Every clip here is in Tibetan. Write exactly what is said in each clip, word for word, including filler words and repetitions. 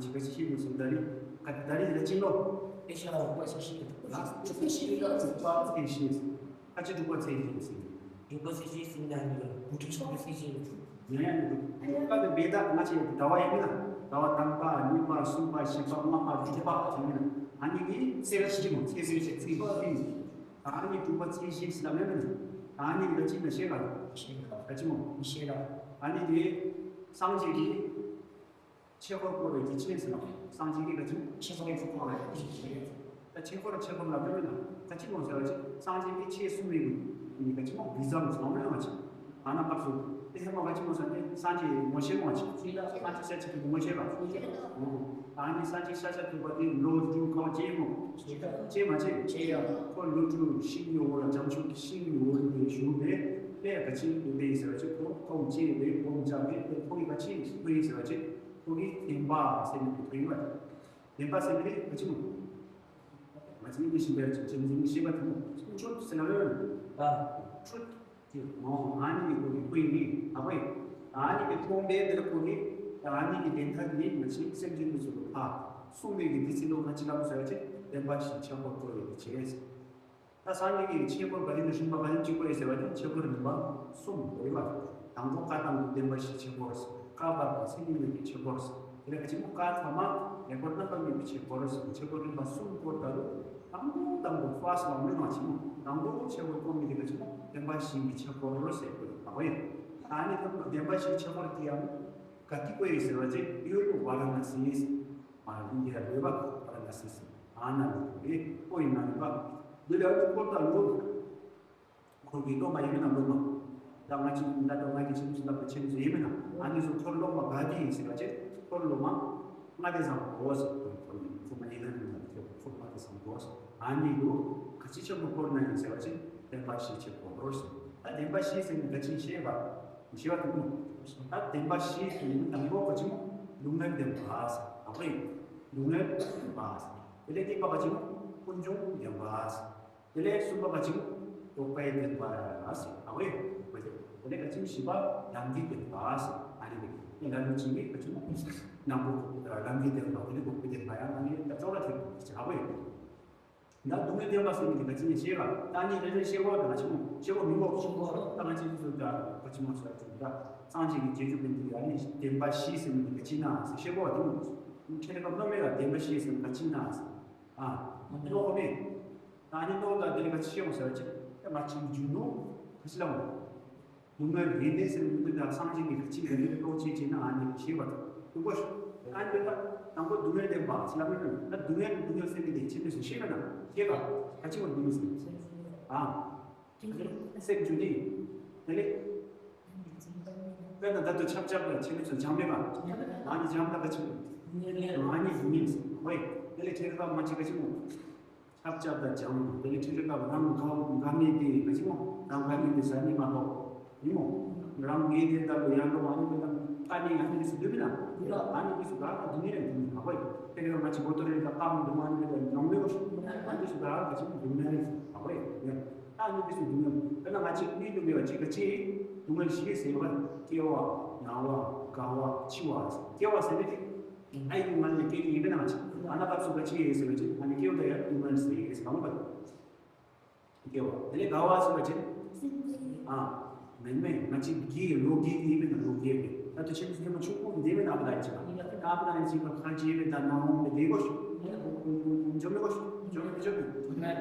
ཞིག་ག་ཅི་ཤེས་དགོས་སོང་ད་རེས། ག་ད་རེས་ལ་ཅི་ལོ། ཨེ་ཤ་ལ་དགོས་ཤེས་ཤེས། ལ་ཅི་ཤེས་ལ་ཅི་པ་ཚེ་ཤེས། ཨ་ཅི་དྲུག་པ་ཚེ་ཤེས་ཟིན། དྲུག་པ་ཚེ་ཤེས་ཟིན་ན་ནི་བུ་ཕྲུག་ཆགས་པའི་ཚེ་ཤེས་ལ་ཅི། ཡང་ཡང་འདུག་ཀ་དེ་བེ་ད་ང་ཅི་ཟླ་བ་ཡིན་ན་ཟླ་བ་དང་པ་གཉིས་པ་གསུམ་པ་བཞི་པ་ལྔ་པ་དྲུག་པ་ཚེ་ཡིན་ན་ཨ་ནི་གི་ཚེ་ར་ཤི་མོ་ཚེ་ཟིན་ཤེས་ཚེ་ཤེས། ཨ་ནི་དྲུག་པ་ཚེ་ཤེས་ཟིན་ལ་མེད་མེད། ཨ་ནི་ག་ཅི་ན་ཤེས་ག་ཤེས་ག་ག་ཅི་མོ་ཤེས་ག་ཨ་ནི་དེ་སངས་རྒྱས་ཀྱི། ཆོས་འཁོར་བསྐོར་བའི་རྒྱུ་ཅན་ཟེར་ན་སངས་རྒྱས་ཀྱིས་ག་ཅི་ཆོས་འཁོར་བསྐོར་བའི་རྒྱུ་ཅན། ད་ཆོས་འཁོར་ཆོས་འཁོར་ལ་མེད་མེད་ན་ག་ཅི་མོ་ཟེར་བ་ཅིག་སངས་རྒྱས་ཀྱིས་ཆོས་གསུངས་པའི་ནི་ག་ཅི་མོ་བི་ཛམ་ཟེར་མེད་མ་ཅིག་ཨ་ན་སྐབས་སུ་དེ་ཧེ་མ་ག་ཅི་མོ་ཟེར་ནས་སངས་རྒྱས་ངོ་ཤེས་མ་ཅིག་སངས་རྒྱས་ཤཱཀྱ་ཐུབ་པའི་ངོ་ཤེས་པ། ཨ་ནི་སངས་རྒྱས་ཤཱཀྱ་ཐུབ་པ་དེ་ལོ་རྒྱུས་གང་ཅི་མོ་ཅི་མ་ཅིག་ཁོ་ལོ་དྲུག་ཤིང་གི་འོག་ལ་བྱང་ཆུབ་ཀྱི་ཤིང་གི་འོག་ལ་བཞུགས་ནས་དེ་ག་ཅི་དེ་ཡིན་ཟེར་བ་ཅིག་ཁོ་ཁོང་ཅི་དེ་ཁོང་ཅག་དེ་ཁོ་གི་ག་ཅི་ཁོ་ཡིན་ཟེར་བ་ཅིག་ཁོ་གིས་བདེན་པ་ཟེར་ནས་ཐོས་པ། བདེན་པ་ཟེར་ནི་ག་ཅི་མོ། ང་ཚོ་མི་ཤེས་པའི་ཆོས་ཅན་ཅན་ཤེས་པ་དང་ཁྲུད་ཟེར་ན་ཡོད། ཁྲུད་དེ་མོ་ཨ་ནི་ནི་ཁོ་གི་ཁོ་ཡིན་ཨ་ཁོ་ཡིན། ཨ་ནི་གི་མཐོང་པའི་འདིར་ཁོ་གི་ཨ་ནི་གི་བདེན་མཐའ་ནི་ང་ཚོ་སེམས་ཅན་དུ་ཚུད་པ་གསུངས་པའི་གི་འདི་ཚིག་ལོ་ག་ཅི་ལབ་ཟེར་བ་ཅིག་བདེན་པ་བཞི་ཆགས་པ་ཁོ་ཡོད་པའི་ཕྱིར། ད་སངས་རྒྱས་ཀྱི་ཆོས་འཁོར་བ་ལེན་དུ་ཞུགས་པ་ག་ནི་གཅིག་པོ་ཡིན་ཟེར་བ་དེ་ཆོས་འཁོར་རིམ་པ་གསུམ་ཡོད་པ། དང་པོ་བཀའ་གདམས་ཀྱི་བདེན་པ་བཞིའི་ཆོས་འཁོར། བཀའ་བར་པ་མཚན་ཉིད་མེད་པའི་ཆོས་འཁོར། དེ་ལས་ག་ཅི་མོ་བཀའ་ཐ་མ་ལེགས་པར་རྣམ་པར་སྨིན་པའི་ཆོས་འཁོར་ཟེར་ཆོས་འཁོར་རིམ་པ་གསུམ་བསྐོར་ད་དུ་དང་པོ་དང་པོ་ཧྥ་སི་ལ་མི་མ་ཆེན་མོ་དང་པོ་ཆོས་འཁོར་བསྐོར་མི་དེ་ག་ཅི་མོ་བདེན་པ་བཞིའི་ཆོས་འཁོར་ཟེར་དགོས་པ་ཡིན། ད་ནི་བདེན་པ་བཞིའི་ཆོས་འཁོར་དེ་ཡང་ག་དུས་བསྐོར་ཡོད་ཟེར་བ་ཅིག་ཡུལ་ཝཱ་ར་ཎ་སི། མ་ཡིན་གྱི་ར་རོལ་པ་ཕར་ལ་སྲིད་སྲིད་ཨ་ན་ལུ་རེ་ཨོ་ཡིན་ན་ལུ་པ། འདི་ལ་ཨུ་ཀོ་ཏ་ལུ། འཁོར་གྱི་སློབ་མ་ཡིན་མིན་ན་སློབ་མ། ད་ང་ཅི་ད་ལྟ་ང་གི་ཆེན་པོ་ལབ་པ་ཆེན་པོ་ཡིན་མིན་ན་ཨ་ནི་སུ་འཁོར་སློབ་མ་ག་དེ་ཡིན་ཟེར་བ་ཅེ་འཁོར་སློབ་མ། ལྔ་སྡེ་བཟང་པོ་ཟེར་འཁོར་སློབ་མ་ཡིན་ན་ལུ་ལབ་ཁྱོད་འཁོར་ལྔ་སྡེ་བཟང་པོ་ཟེར་ཨ་ནི་ལུ་ག་ཅི་ཆེན་པོ་འཁོར་ན་ཡིན་ཟེར་བ་ཅེ་བདེན་པ་བཞི་ཆེན་པོ་འཁོར་ཟེར་ད་བདེན་པ་བཞི་ཟེར་ནི་ག་ཅི་ཤེས་པ། བཞི་བ་དུ་མོ། ད་བདེན་པ་བཞི་དུ་མོ་དང་པོ་ག་ཅི་མོ། སྡུག་བསྔལ་བདེན་པ་ཟེར། ཨ་ཁོ་ཡིན། སྡུག་བསྔལ་བདེན་པ་ཟེར། དེ་ལས་གཉིས་པ་ག་ཅི་མོ། ཀུན་འབྱུང་བདེན་པ་ཟེར། དེ་ལས་གསུམ་པ་ག་ཅི་མོ། རྟོག་པའི་བདེན་པ་ཟེར། ཨ་ཁོ་ཡིན། དེ་ལས་ག་ཅི་མོ་བཞི་པ་ལམ་གྱི་བདེན་པ་ཟེར། ཨ་ནི་ལས་ལ་ལུ་ཅི་མི་ག་ཅི་མོ། ནང་པོ་ལམ་གྱི་བདེན་པ་དེ་ལས་རྟོག་པའི་བདེན་པ་ཡང་ཨ་ནི་ད་ཅོག་ར་ཐེབས་ཨ་ཁོ་ཡིན། ད་སྡུག་བསྔལ་བདེན་པ་ཟེར་མི་དེ་ག་ཅི་ནས་ཤེས་པ། ད་ནི་རེ་རེ་ཤེས་པ་དང་ཆི་མོ་ཤེས་པ་མི་འོག་ཤེས་པ་ད་ང་ཅི་ཚོ་ད་ག་ཅི་མོ་ཟེར་ཅིག་ད་སངས་རྒྱས་ཀྱི་རྗེས་འཇུག་པའི་འདི་ཡ་ནི་བདེན་པ་བཞི་ཟེར་མི་དེ་ག་ཅི་ན་ཟེར་ཤེས་པ་དང་ཁྱེད་རེ་ག་མནོ་མེད་ལ་བདེན་པ་བཞི་ཟེར་མི་ག་ཅི་ན་ཟེར་ཨ་མནོ་གོ་མེད། ད་ནི་མནོ་ད་དེ་ནི་ག་ཅི་ཤེས་པ་ཟེར་ཅིག་ད་ང་ཅི་རྒྱུ་ནོ་ག་ཅི་ལ་འོང་། སྡུག་བསྔལ་རེད་འདི་ཟེར་མི་འདུག་ད་སངས་རྒྱས་ཀྱི་ཁ་ཆེ་ག་འདི་ལྟོ་ཆེ་ཆེ་ན་ཨ་ནི་ཤེས་པ་དང་སྡུག་པོ་ཞུ། ཨ་ནི་ད་དང་པོ་སྡུག་བསྔལ་བདེན་པ་ཟེར་ལ་མི་འདུག་ད་སྡུག་བསྔལ་སྡུག་བསྔལ་ཟེར་མི་འདི་ཆེ་མི་སུ་ཤེས་པ་ན་ཤེས་པ་ཁ་ཆེ་བ་འདི་མི་ཟེར། ཨ། སེམས་བྱུང་འདི། དེ་ལས། དཔེར་ན་ད་དུ་ཆབ་ཆབ་ལ་ཆེ་མི་སུ་འཇམ་མེད་པ། ཨ་ནི་འཇམ་ད་ཁ་ཆེ་བ། ཨ་ནི་སྡུག་བསྔལ་ཟེར། ཧོꯏ། དེ་ལས་ཁྱེད་རང་མ་ཆེ་ཁ་ཆེ་མོ། ཆབ་ཆབ་དང་འཇམ་དེ་ལས་ཁྲིད་ཁྲིད་པ་རང་ག་ག་མེད་དེ་ག་ཅི་མོ་རང་ག་མེད་དེ་ཟ་ནི་མ་གཏོགས་ཡིན་མོ། རང་ངེས་དེ་ལྟ་བུ་ཡང་འགྲོ་བ་ནི་མེད་དམ་ཨ་ནི་ང་ནི་སུ་འདུག་མིན་ན། ཨ་ནི་སུ་ག་ག་འདུག་ནི་རེད་འདུག་ནི་མ་གོ་ཡི། དེ་ལས་ང་ཅི་གོ་ཏོ་རེད་ད་ཀམ་འདུག་ཨ་ནི་མེད་དམ་ཡོང་མེད་གོ་ཤུ། ཨ་ནི་སུ་ག་ག་ཅི་མོ་འདུག་ནི་རེད་མ་གོ་ཡི། ཨ་ནི་སུ་འདུག་ནི་དཔེར་ན་ང་ཅི་གནས་འདུག་མེད་པ་ཅི་ག་ཅི་སྡུག་བསྔལ་ཞི་བའི་ཟེར་བ་སྐྱེ་བ་ན་བ་རྒ་བ་འཆི་བ་སྐྱེ་བ་ཟེར་ནི་དེ། ཨ་ཡིག་ང་ནི་སྐད་ཡིག་ཡིན་པས་ན་ང་ཅི་ཨ་ན་སྐབས་སུ་ག་ཅི་ཡིན་ཟེར་བ་ཅི་ཨ་ནི་སྐྱེ་བ་ད་ཡང་སྡུག་བསྔལ་ཟེར་ཡིན་ཟེར་གང་པ། སྐྱེ་བ་དེ་ལས་རྒ་བ་ཟེར་བ་ཅི་ཨ་མེན་མེན་ང་ཅི་དགེ་ལོ་དགེ་ཡིན་པས་ན་ལོ་དགེ་མེད་ད་དུ་ཆེན་པོ་ཆེན་པོ་ཆུང་པོ་འདི་མེད་ན་ཨ་པ་ད་ཡིན་ཅི་པ་ཨ་པ་ད་ཡིན་ཅི་པ་ཁ་ཅི་མེད་ད་ན་འོང་མེད་དེ་གོ་ཤུ་འཇོ་མེད་གོ་ཤུ་འཇོ་མེད་འཇོ་མེད་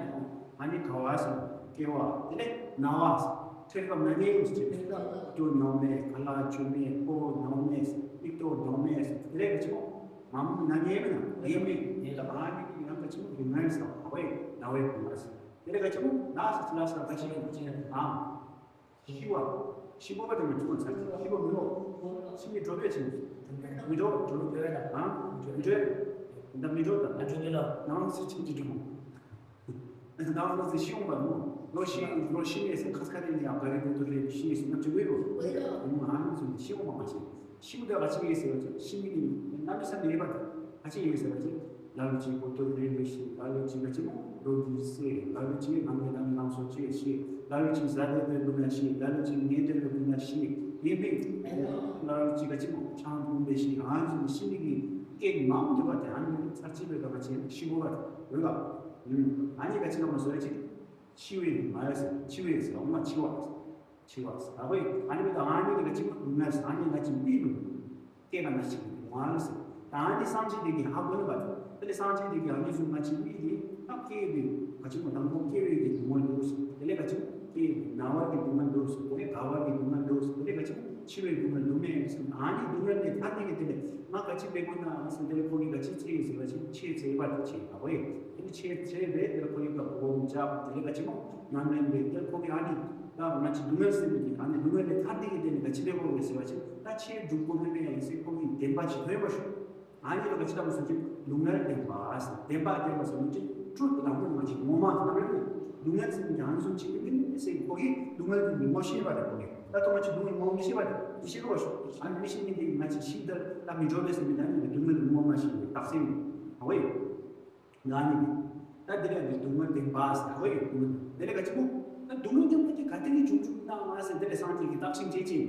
ཨ་ནི་རྒ་བ་ཟེར་སྐྱེ་བ་དེ་ལས་ན་བ་ཟེར། ཁྲེལ་ཁབ་ན་ནི་ཡོད་ཟེར། ཏོ་ནོ་མེ་ཁ་ལ་ཆུ་མེ་པོ་ནོ་མེ་ཟེར། ཏིག་ཏོ་ནོ་མེ་ཟེར། དེ་ལས་ཀྱི་ཆུ་མ་མོ་ན་ནི་ཡོད་མེད་ན་ཡོད་མེད་ཡོད་ལ་ཨ་ནི་ཡང་ཀྱི་ཆུ་མ་རིང་ངན་ཟེར་བ་བས་ན་བས་གོ་མ་ཟེར། དེ་ལས་ཀྱི་ཆུ་མ་ན་ཟེར་ལ་ཟེར་ད་ཆི་མ་ཅི་ཨ་ཤི་བ་ཤི་བ་དེ་མ་ཆུ་མ་ཟེར་ཤི་བ་མི་རོ་ཤི་མི་འགྲོ་བས་ཆི་མ་མི་འགྲོ་འགྲོ་ཨ་འགྲོ་ད་མི་འགྲོ་ད་ཨ་འགྲོ་ལ་ནང་ཟེར་ཆི་མ་ཅི་འགྲོ། ནང་ལོ་ཚེ་ཤི་འོང་བ་མོ། ལོ་ཤི་ལོ་ཤི་མེད་སེ་ཁ་ཁ་དེ་ནི་ཡང་ག་རེ་དུ་དུ་རེ་ཤི་ཡེ་སེ་ནམ་ཅི་བེ་རོ། མོ་ཨ་ནི་ཚུ་ཤི་འོང་བ་མ་ཤི། ཤི་མི་དེ་ག་ཅི་ཡེ་སེ་བ་ཅི་ཤི་མི་ནི་ནམ་ས་ནེ་བ་ག་ཅི་ཡེ་སེ་བ་ཅི་ལ་ལུ་ཅི་གོ་དུ་རེ་རེ་ཤི་ལ་ལུ་ཅི་ག་ཅི་མོ་རོ་གི་སེ་ལ་ལུ་ཅི་ནམ་ནེ་ནམ་ནང་སོ་ཅི་ཤི་ལ་ལུ་ཅི་ཟ་དེ་དེ་དུ་ན་ཤི་ལ་ལུ་ཅི་ནེ་དེ་དུ་ན་ཤི་ཡེ་བེ་ལ་ལུ་ཅི་ག་ཅི་མོ་ཆང་ཕུང་བེ་ཤི་ཨ་ནི་ཚུ་ཤི་མི་གི་སྐད་མང་དུ་བ་དེ་ཨ་ནི་ཚར་གཅིག་པའི་སྐབས་ཕྱིན་ཤི་བོ་བ་རེད་བ། ཨ་ནི་ག་ཅི་ལ་མ་བཟོ་ཡ་ཅིག་འཆི་བའི་མ་ཡོད་ཟེར། འཆི་བའི་ཟེར་འོ་མ་འཆི་བ། འཆི་བ་ཟེར། ཨ་བོ་ཨ་ནི་མི་ད་ཨ་ནི་ག་ཅི་མ་དུ་མ་ཟེར། ཨ་ནི་ག་ཅི་མི་དུ། སྐད་ལ་མ་ཤི་བ་ཟེར། ད་ཨ་ནི་སངས་རྒྱས་དེ་གི་ཧ་གོ་ནི་བ་དེ་ལས་སངས་རྒྱས་དེ་གི་ཨ་ནི་ཟུ་མ་ཅི་མི་དེ་ད་སྐད་དེ་ག་ཅི་མ་དང་པོ་སྐྱེ་བའི་གི་སྡུག་བསྔལ་འདུག་ཟེར། དེ་ལས་ག་ཅི་སྐྱེ་ན་བ་གི་སྡུག་བསྔལ་འདུག་ཟེར། དེ་ལས་རྒ་བ་གི་སྡུག་བསྔལ་འདུག་ཟེར། དེ་ལས་ག་ཅི་འཆི་བའི་སྡུག་བསྔལ་འདུག་མེད་ཟེར། ཨ་ནི་སྡུག་བསྔལ་དེ་ཐར་ནི་གི་དེ་ལས་ང་ག་ཅི་འབད་དགོས་ན་ཟེར། དེ་ལས་ཁོ་གི་ག་ཅི་ཚེ་ཟེར་བ་ཅིན་ཆེས་ཚེ་བ་དེ་ཆེ་ཨ་བོ་ཡེ། དེ་ལས་ཆེས་ཚེ་བས་དེ་ལས་ཁོ་གི་ག་བོ་ཅག་དེ་ལས་ག་ཅི་མོ་ང་མེད་པས་དེ་ལས་ཁོ་གི་ཨ་ནི་ད་ང་ཅི་སྡུག་བསྔལ་ཟེར་མི་དེ་ཨ་ནི་སྡུག་བསྔལ་དེ་ཐར་ནི་གི་དེ་ལས་ག་ཅི་འབད་དགོས་ཟེར་བ་ཅིན་ད་ཆེས་སྡུག་པོ་མེད་པས་ཟེར། ཁོ་གི་བདེན་པ་ཅིག་ཐོན་པ་ཞུ། ཨ་ནི་ལ་ག་ཅི་ལ་མོ་སོང་ཅིག་སྡུག་བསྔལ་བདེན་པ་ཟེར། བདེན་པ་བདེན་པ་ཟེར་མོ་ཅིག་ཊུ་ཐི་ལ་མོ་ང་ཅིག་ངོ་མ་ཟེར་ན་མེད་ནི། སྡུག་བསྔལ་ཟེར་མི་ང་སོང་ཅིག་མི་ཟེར། ཁོ་གི་སྡུག་བསྔལ་དེ་ངོ་ཤེས་པ་རེད། ཁོ་གི་ད་ཐོག་ང་ཅིག་སྡུག་བསྔལ་ངོ་མི་ཤེས་པ་རེད། མི་ཤེས་པ་ཞུ། ཨ་ནི་མི་ཤེས་ནི་དེ་ང་ཅིག་ཤིག་ད་ལ་མི་འགྲོ་བས་ཟེར་མི་ད་ནི་སྡུག་བསྔལ་ངོ་མ་ཤེས་པའི་རྟགས་མཚན་ཨ་བོ་ཡེ། ང་ནི་ད་དེ་ལས་འདི་སྡུག་བསྔལ་བདེན་པ་ཟེར་ཨ་བོ་ཡེ། སྡུག་བསྔལ་དེ་ལས་ག་ཅི་མོ་ད་སྡུག་བསྔལ་བདེན་པ་དེ་ག་དེ་ནས་བྱུང་བྱུང་ན་ཟེར། དེ་ལས་སངས་རྒྱས་ཀྱི་རྟགས་ཤིང་བཅས་ཀྱིས།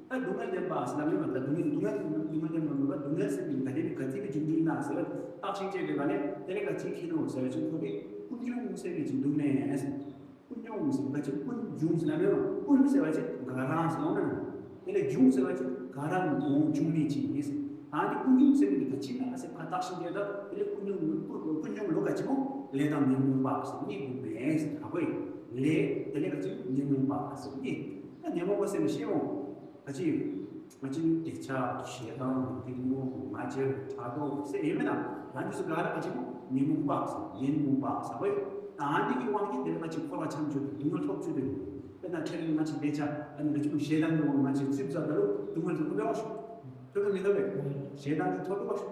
ད་སྡུག་བསྔལ་བདེན་པ་ཟེར་ལ་མེད་པ། ད་སྡུག་བསྔལ་སྡུག་བསྔལ་སྡུག་བསྔལ་བདེན་པ་མེད་པ། སྡུག་བསྔལ་ཟེར་མི་ག་དེ་ནས་ག་ཅི་ནས་བྱུང་བྱུང་ན་ཟེར་བ་རྟགས་ཤིང་བཅས་པའི་ལ་ནས་དེ་ལས་ག་ཅི་ཁྱེར་ནོ་ཟེར་བ་ཅིན་ཁོ་གི་ཀུན་འབྱུང་ཟེར་བའི་ཅིག་འདུག་ནས། ཀུན་འབྱུང་ཟེར་བ་ཅིག་ཀུན་འབྱུང་ཟེར་ན་མེད་པ། ཀུན་ཟེར་བ་ཅིག་ག་རང་ཟེར་ཡོང་ན་མེད་པ། དེ་ལས་འབྱུང་ཟེར་བ་ཅིག་ག་རང་འོང་འབྱུང་ནི་ཅིག་ཡིན་ཟེར། ད་ནི་ཀུན་འབྱུང་ཟེར་བ་ཅིག་ག་ཅི་ན་ཟེར་ཁ་བརྟགས་ཤིང་དེ་ད་དེ་ལས་ཀུན་འབྱུང་ཀུན་ཀུན་འབྱུང་ལོ་ག་ཅི་མོ་ལས་དང་ཉོན་མོངས་པ་ཟེར་གཉིས་འདུག་མེད་ཟེར། ཨ་བོ་ཡེ། ལས་དེ་ལས་ག་ཅི་ཉོན་མོངས་པ་ཟེར་གཉིས། ད་ཉོན་མོངས་པ་ཟེར་ནས་ཤེས་འོང་། ག་ཅི་ང་ཅི་ནི་དེ་ཆ་ཞེ་སྡང་གཏི་མུག་ང་རྒྱལ་ཕྲག་དོག་ཟེར་ཡོད་མེད་ན། ང་འདི་ཚོ་ག་ར་ག་ཅི་མོ་ཉོན་མོངས་པ་ཟེར། ཉོན་མོངས་པ་ཟེར་བས། ད་འདི་གི་དབང་གིས་དེ་ལ་ང་ཅི་འཁོར་བ་འཁྱམས་བཅུག་སྡུག་བསྔལ་ཐོབ་བཅུག་དེ། དཔེར་ན་ཁྲེལ་ལེན་ང་ཅི་དེ་ཆ་ཨ་ནི་ང་ཅི་མོ་ཞེ་སྡང་གི་དབང་ང་ཅི་ཙིག་ཙག་ད་ལུ་སྡུག་བསྔལ་དེ་ཁོ་བས་ཤོག་ཐོབ་ཀྱི་མི་འདུག་བས། ཞེ་སྡང་གི་ཐོབ་ཀྱི་བ་ཤོག་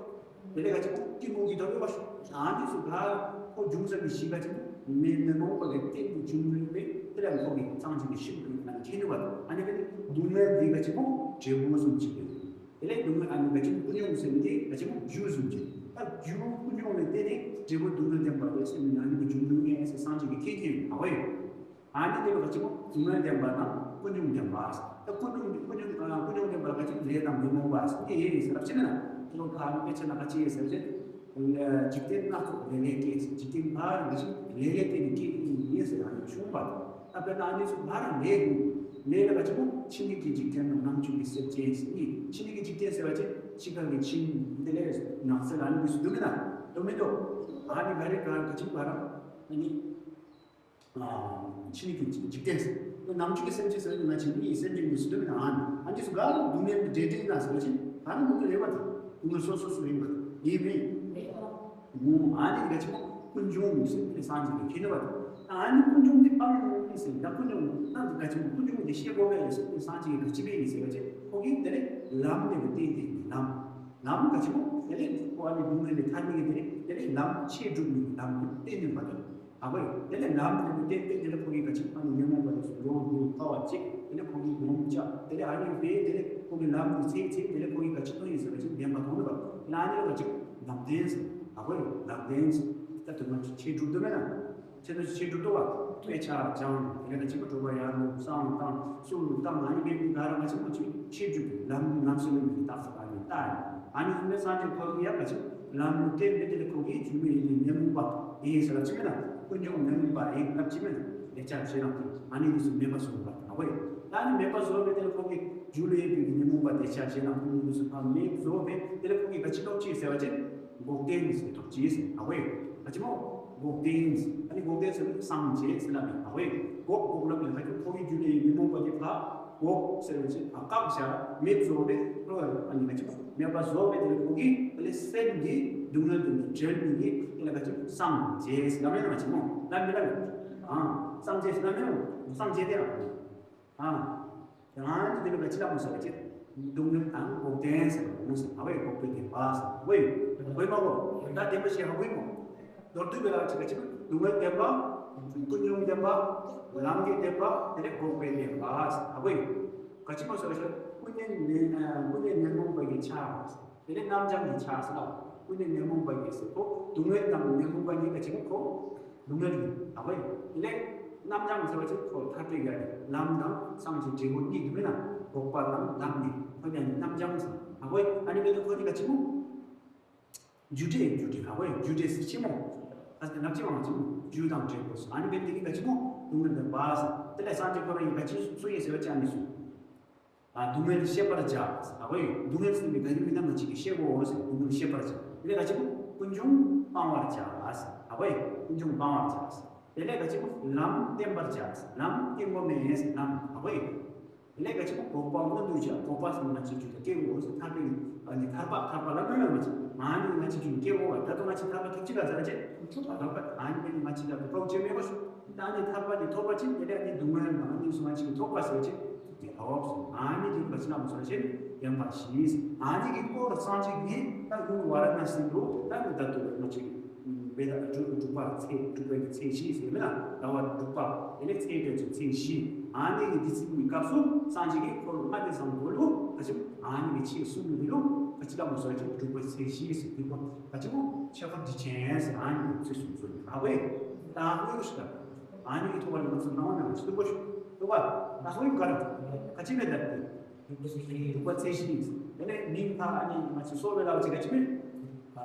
དེ་ལས་ག་ཅི་མོ་གཏི་མུག་གི་ཐོབ་ཀྱི་བ་ཤོག་ཨ་འདི་ཚོ་ག་ར་ཁོ་འབྱུང་ས་གི་གཞི་ག་ཅི་མོ་མེ་མེ་མོ་བ་གི་སྟེང་དུ་འབྱུང་ཡོད་པས། དེ་ལ་ཁོ་གི་སངས་རྒྱས་ཀྱི་ཤིན་ཏུ་ན་ཁྱེད་ནི་བ་ཨ་ནི་ག་ནི་སྡུག་བསྔལ་འདི་ག་ཅི་མོ་འབྲས་བུ་བཟུམ་ཅིག་རེད། དེ་ལས་སྡུག་བསྔལ་ཨ་ནི་ག་ཅི་མོ་ཀུན་འབྱུང་ཟེར་མི་དེ་ག་ཅི་མོ་རྒྱུ་བཟུམ་ཅིག་ད་རྒྱུ་ཀུན་འབྱུང་ལས་བརྟེན་ནས་འབྲས་བུ་སྡུག་བསྔལ་བདེན་པ་རེད་ཟེར་མི་ཨ་ནི་གི་འབྱུང་འབྱུང་ངེས་ཟེར་སངས་རྒྱས་ཀྱི་ཁྱེད་ཀྱི་ཡིན་ཨ་བ་ཡོད། ཨ་ནི་དེ་ལ་ག་ཅི་མོ་སྡུག་བསྔལ་བདེན་པ་དང་ཀུན་འབྱུང་བདེན་པ། ད་ཀུན་འབྱུང་ཀུན་འབྱུང་ཀུན་འབྱུང་བདེན་པ་ག་ཅི་ལས་དང་ཉོན་མོངས་པ་ཟེར་དེ་ཡིན་ཟེར་ལབ་ཕྱིན་ན། དེ་ལོ་ཁ་ནི་དཔེ་ཆ་ན་ག་ཅི་ཡིན་ཟེར་ཏེ། འཇིག་རྟེན་སྣ་ཚོགས་ལས་ལས་སྐྱེས་ཟེར། འཇིག་རྟེན་ཕར་ག་ཅི་ལས་ལས་བརྟེན་ནས་སྐྱེས་ཡིན་ཟེར་ཨ་ནི་བྱུང་བ། ད་དཔེར་ན་ཨ་ནི་ཚོ་ཕར་ལས་ཡིན། ལས་ལ་ག་ཅི་མོ་ཕྱི་སྣོད་ཀྱི་འཇིག་རྟེན་དང་ནང་བཅུད་ཀྱི་སེམས་ཅན་ཟེར་གཉིས། ཕྱི་སྣོད་ཀྱི་འཇིག་རྟེན་ཟེར་བ་ཅིག་ཕྱི་ཁ་གི་ཁྱིམ་དེ་ལས་ནགས་ཚལ་ཨ་ནི་མི་སུ་འདུག་མེད་ན་འདུག་མི་འདུག་ཨ་ནི་ག་རེ་ག་ག་ཅི་བ་ར་ཨ་ནི། ཕྱི་ནི་ཀྱི་འཇིག་རྟེན་ཟེར། ནམ་རྒྱུན་གྱི་སེམས་ཅན་ཟེར་ན་ང་ཅི་མི་ཡི་སེམས་ཅན་གྱི་སུ་འདུག་ན་ཨ་ནི་ཨ་འདི་སུ་ག་རུ་སྡུག་བསྔལ་གྱི་འབྲེལ་འདྲིས་ན་ཟེར་བ་ཅིན་ད་ནི་སྡུག་བསྔལ་རེད་བ་དང་སྡུག་བསྔལ་སོ་སོ་སུ་ཡིན་པ་ཡིན་མིན། ཨ་ནི་ག་ཅི་མོ་ཀུན་འབྱུང་ཟེར་དེ་སངས་རྒྱས་ཀྱི་ཁྱེད་ནི་བ་དང་ཨ་ནི་ཀུན་འབྱུང་འདི་སྤང་ཡོང་ཟེར་ད་ཀུན་འབྱུང་ན་འདི་ག་ཅི་མོ་ཀུན་འབྱུང་འདི་ཤེས་དགོས་པས་ཟེར་དེ་སངས་རྒྱས་ཀྱི་ག་ཅི་བས་ཡིན་ཟེར་བ་ཅིན་ཁོ་གིས་དེ་ལས་ལམ་དེ་གི་བསྟན་ཏེ་ལམ་ལམ་ག་ཅི་མོ་དེ་ལས་ཁོ་ཨ་ནི་སྡུག་བསྔལ་ལས་ཐར་ནི་གི་དེ་ལས་དེ་ལས་ལམ་ཆོས་སྒྲུབ་ནི་ལམ་དེ་བསྟན་ནི་བ་དང་། ཨ་བོ། དེ་ལས་ལམ་དེ་ལ་བརྟེན་ཏེ་དེ་ལས་ཁོ་གིས་ག་ཅི་ཨ་ནི་ཉོན་མོངས་པ་དེ་ཚོ་ལོག་འགྱུར་དཀའ་བ་གཅིག་དེ་ལས་ཁོ་གིས་སྒོམ་བྱ་དེ་ལས་ཨ་ནི་བས་དེ་ལས་ཁོ་གིས་ལམ་དེ་ཚེ་ཚེ་དེ་ལས་ཁོ་གིས་ག་ཅི་གཏོང་ཡིན་ཟེར་བ་ཅིག་བདེན་པ་མཐོང་ནི་བ་དེ་ལ་ཨ་ནི་ལ་ག་ཅི་ལམ་བདེན་ཟེར། ཨ་བོ། ལམ་བདེན་ཟེར། ད་དུ་མ་ཆོས་སྒྲུབ་ཏུ་མེད་ན་ཆོས་དུ་ཆོས་སྒྲུབ་ཏུ་བ་དཔེ་ཆ་སྦྱང་དེ་ལས་ག་ཅི་མ་གྲོགས་པ་ཡར་ལོ་བསང་བཏང་སུ་ལུ་བཏང་ཨ་ནི་བས་དེ་ག་ར་ག་ཅི་མ་ཆོས་ཆོས་སྒྲུབ་ལམ་ལམ་སེ་ལུ་མི་རྟག་ས་ཨ་ནི་ལྟ་ཡིན། ཨ་ནི་ཚུལ་ནས་སངས་རྒྱས་ཁོ་ལ་ཡང་ག་ཅི་ལམ་ལུགས་བསྟན་པའི་དེ་ལ་ཁོ་གིས་བཅུག་མི་ཡིན་ནི་ཉོན་མོངས་པ་ཡིན་ཟེར་ལ་ཅི་མེད་ན་ཀུན་འབྱུང་ཉོན་མོངས་པ་ཡིན་ལབ་ཅི་མེད་ན་ལས་བྱ་བྱེད་ན་ཨ་ནི་འདི་ཚོ་མེད་པ་བཟོ་བ་ཨ་བོ་ཡིན། ད་ནི་མེད་པ་བཟོ་བའི་དེ་ལ་ཁོ་གིས་རྒྱུ་ལས་ཡོད་པའི་ཉོན་མོངས་པ་ལས་བྱ་བྱེད་ན་ཀུན་འདི་ཚོ་ཕར་མེད་བཟོ་བའི་དེ་ལ་ཁོ་གིས་ག་ཅི་ལོག་ཅི་ཟེར་བ་ཅི་འགོག་བདེན་ཟེར་ཐོག་ཅི་ཟེར་ཨ་བོ་ཡིན། ག་ཅི་མོ་འགོག་བདེན་ཟེར་ཨ་ནི་འགོག་བདེན་ཟེར་ན་སངས་རྒྱས་ཟེར་ལབ་ཡིན་ཨ་བོ་ཡིན། འགོག་འགོག་ལབ་ཡིན་ཁ་ཅིག་ཁོ་གིས་རྒྱུ་ལས་ཡོད་ཉོན་མོངས་པ་དེ་ཕར་འགོག་ཟེར་བ་ཅིག་ཨ་བཀག་བཞག་མེད་བཟོ་བའི་ཨ་ནི་ག་ཅི་མོ་མེད་པ་བཟོ་བའི་དེ་ལ་ཁོ་གིས་དེ་ལས་སེམས་ཀྱི་སྡུག་བསྔལ་དུ་འདྲེན་མི་གི་དེ་ལ་ག་ཅི་སངས་རྒྱས་ལབ་ཡོད་ན་ག་ཅི་མོ་ལབ་མི་ལབ་ཡོད། ཨ་སངས་རྒྱས་ལབ་ཡོད་སངས་རྒྱས་དེ་ཨ་ཨ་ཡང་དེ་ལ་ག་ཅི་ལབ་མོ་ཟེར་བ་ཅིག་སྡུག་བསྔལ་དང་འགོག་བདེན་ཟེར་བ་མོ་ཟེར་བ་བའི་འགོག་པའི་བདེན་པ་ཟེར་བའི་བའི་མ་གོ་ད་བདེན་པ་ཞེས་ཧ་གོ་ཡིན་མོ། མདོར་བསྡུས་པའི་ལ་ཅི་ག་ཅི་སྡུག་བསྔལ་བདེན་པ། ཀུན་འབྱུང་བདེན་པ། ལམ་གྱི་བདེན་པ། དེ་ལས་འགོག་པའི་བདེན་པ། ཨ་བོ་ཡིན། ག་ཅི་མ་ཟེར་ཞེ་ན་ཀུན་ནས་ཉོན་ཀུན་ནས་ཉོན་མོངས་པ་གི་ཆ། དེ་ལས་རྣམ་བྱང་གི་ཆ་ཟེར་ལ། ཀུན་ནས་ཉོན་མོངས་པ་གི་ཟེར་ཁོ་སྡུག་བསྔལ་དང་ཉོན་མོངས་པ་གཉིས་ཀ་ཅི་མ་ཁོ་སྡུག་བསྔལ་ཡིན། ཨ་བོ་ཡིན། དེ་ལས་རྣམ་བྱང་ཟེར་བ་ཅིག་ཁོ་ཐར་པའི་ཡ་རེད། ལམ་དང་སངས་རྒྱས་འབྲས་བུ་གཉིས་འདུག་མེད་ན་འགོག་པ་དང་ལམ་གཉིས་ཁོ་ཡང་རྣམ་བྱང་ཟེར། ཨ་བོ་ཡིན། ཨ་ནི་མེད་ན་ཁོ་གཉིས་ཀ་ཅི་མ། རྒྱུ་འབྲས། རྒྱུ་འབྲས། ཧ་གོ་ཡ། རྒྱུ་འབྲས་ཟེར་ཆེན་མོ། ཨ་ནི་ནག་ཅི་མང་ཆེན་མོ་རྒྱུ་དང་འབྲས་བུ་ཟེར། ཨ་ནི་བས་དེ་གི་ག་ཅི་མོ་སྡུག་བསྔལ་བདེན་པ་ཟེར། དེ་ལས་སངས་རྒྱས་ཁོ་རང་གིས་ག་ཅི་གསུངས་ཡིན་ཟེར་བ་ཅི་ཨ་ནི་གསུངས། ཨ། སྡུག་བསྔལ་ཤེས་པར་བྱ་ཟེར། ཧ་གོ་ཡ། སྡུག་བསྔལ་ཟེར་ནི་ག་ཡིན་མིན་ན་ང་ཅིག་གིས་ཤེས་དགོས་ཟེར། སྡུག་བསྔལ་ཤེས་པར་བྱ། དེ་ལས་ག་ཅི་མོ་ཀུན་འབྱུང་སྤང་བར་བྱ་ཟེར། ཧ་གོ་ཡ། ཀུན་འབྱུང་སྤང་བར་བྱ་ཟེར། དེ་ལས་ག་ཅི་མོ་ལམ་བསྟེན་པར་བྱ་ཟེར། ལམ་བསྟེན་དགོས་མེད་ཟེར། ལམ། ཧ་གོ་ཡ། དེ་ལས་ག་ཅི་མོ་འགོག་པ་མངོན་དུ་བྱ། འགོག་པ་ཟེར་ན་ང་ཅིག་རྒྱུད་ལ་སྐྱེ་དགོས་ཟེར། ཐར་པའི་ཨ་ནི་ཐར་པ། ཐར་པ་ལ་མོས་ལ་ང་ཅིག་ཨ་ནི་ང་ཅིག་རྒྱུད་ལ་སྐྱེ་དགོས་པ། ད་དུང་ང་ཅིག་ཐར་པ་ཐོབ་ཅི་ལ་ཟེར་བ་ཅིག་ཐོབ་པ། ཐོབ་པ། ཨ་ནི་དེ་ནི་ང་ཅིག་ལ་དུ་ཐོབ་ཅེས་མེད་པ་ཞུ། ད་ཨ་ནི་ཐར་པ་དེ་ཐོབ་པ་ཅིག་དེ་ལས་ཨ་ནི་སྡུག་བསྔལ་ནང་ནས་སུ་ང་ཅིག་ཐོབ་པ་ཟེར་བ་ཅིག་དེ་ཐོབ་ཟེར། ཨ་ནི་དེ་ག་ཅི་ལ་མོ་ཟེར་བ་ཅིག་བདེན་པ་བཞི་ཟེར། ཨ་ནི་གི་སྐོར་སངས་རྒྱས་ཀྱིས་ད་ཡུལ་ཝཱ་ར་ཎ་སི་ལུ་ད་ནི་ད་དུ་ང་ཅིག་བེ་ད་དྲུག་དྲུག་པ་ཚེས་དྲུག་པའི་གི་ཚེས་བཞི་ཟེར་མེད་ན། ཟླ་བ་དྲུག་པ། དེ་ནས་ཚེས་དྲུག་ཚེས་བཞི། ཨ་ནི་གི་དུས་ཚིགས་ཀྱི་སྐབས་སུ་སངས་རྒྱས་ཀྱིས་ཁོ་ལྔ་སྡེ་བཟང་པོ་ལུ་ག་ཅི་ཨ་ནི་གི་ཆོས་གསུངས་མི་ལུ་ག་ཅི་ལ་མོ་ཟེར་བ་ཅིག་དྲུག་པའི་ཚེས་བཞི་ཟེར། དུས་སྐབས་ག་ཅི་མོ་ཆོས་འཁོར་དུས་ཆེན་ཟེར། ཨ་ནི་གི་ཚེས་གསུམ་ཚོ་ནི་ཨ་བས་ད་ཨ་ནི་ཞིག་ཨ་ནི་གི་ཐོག་ལ་ང་ཚོ་སྣང་བ་ནང་ཆེན་པོ་ཞིག་ཐོག་ལ་ད་ཧོ་ཡུ་ག་ར་ག་ཅི་མེད་ད་དེ། དྲུག་པ་ཚེས་བཞི་ཡིན། དེ་ནས་མིང་ད་ཨ་ནི་ང་ཚོ་གསོལ་བའི་ལག་ཅིག་ག་ཅི་མིན།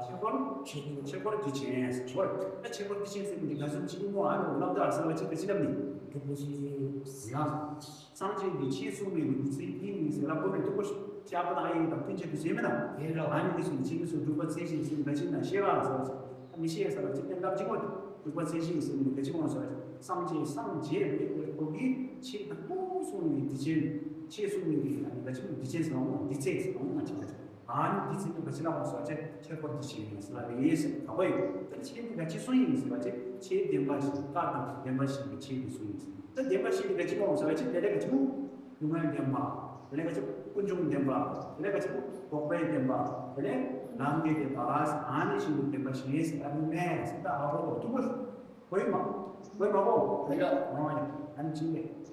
ཆོས་འཁོར། ཆོས་འཁོར་དུས་ཆེན་ཟེར། ཆོས་འཁོར་དུས་ཆེན་ཟེར་མི་འདི་ག་ཟེར་ཅིག་སྨོ། ཨ་ནི་རྣམ་ཐར་ཟེར་བ་ཅིག་ག་ཅི་ལབ་ནི། དྲུག་པ་ཚེས་བཞི། ཡ། སངས་རྒྱས་ཀྱི་ཆོས་གསུངས་མི་འདི་ཚེས་བཞི་ཡིན་ཟེར་ལབ་དགོས་མེད། དུ་གོ་ཤོ་ཤ་པ་དང་ཨ་ཡིན་དང་ཀུན་ཆེ་དུས་ཆེན་མིན་ན། ཡིན་རོ། ཨ་ནི་འདི་ཚོ་ཆེན་མི་ཚོ་དྲུག་པ་ཚེས་བཞི་ཟེར་ག་ཅི་ན་ཤེས་ར་ཟེར་བ་ཅིག་མི་ཤེས་ས་ལ་ཅིག་བསྟན་ལབ་ཅིག་གོ། དྲུག་པ་ཚེས་བཞི་ཟེར་ནི་ག་ཅི་མོ་ཟེར་བ་ཅིག་སངས་རྒྱས་སངས་རྒྱས་པའི་ཁོ་གིས་ཆོས་དང་པོ་གསུངས་ནི་དུས་ཆེན། ཆོས་གསུངས་ནི་གི་ཨ་ནི་ག་ཅི་མོ་དུས་ཆེན་ཟེར་བ་མོ་དུས་ཚེས་ཟེར་བ་མོ་ང་ཅི་ག་ཅི། ཨ་ནི་དུས་ཚེས་ནི་ག་ཅི་ལ་མོ་ཟེར་བ་ཅིག་ཆོས་འཁོར་དུས་ཆེན་ཡིན་ཟེར་བ་རེད་ཟེར། ག་བ་ཡིན་ད་ཆོས་འདི་ག་ཅི་གསུངས་ཡིན་ཟེར་བ་ཅིག་ཆོས་བདེན་པ་བཞི། བཀའ་དང་བདེན་པ་བཞི་གི་ཆོས་འདི་གསུངས་ཡིན་ཟེར། ད་བདེན་པ་བཞི་འདི་ག་ཅི་མོ་ཟེར་བ་ཅིག་དེ་ལས་ག་ཅི་མོ། སྡུག་བསྔལ་བདེན་པ། དེ་ལས་ག་ཅི་མོ་ཀུན་འབྱུང་བདེན་པ། དེ་ལས་ག་ཅི་མོ་འགོག་པའི་བདེན་པ། དེ་ལས་ལམ་གྱི་བདེན་པ། ཨ་ནི་བཞི་འདི་བདེན་པ་བཞི་ཟེར། ཨ་ནི་མེད་ཟེར། ད་ཧ་གོ་ཐུབ་པ་གོ་ཡིན་མ། གོ་ཡིན་མ་གོ། ཡ། ཨ་ནི་ཅི་ལས།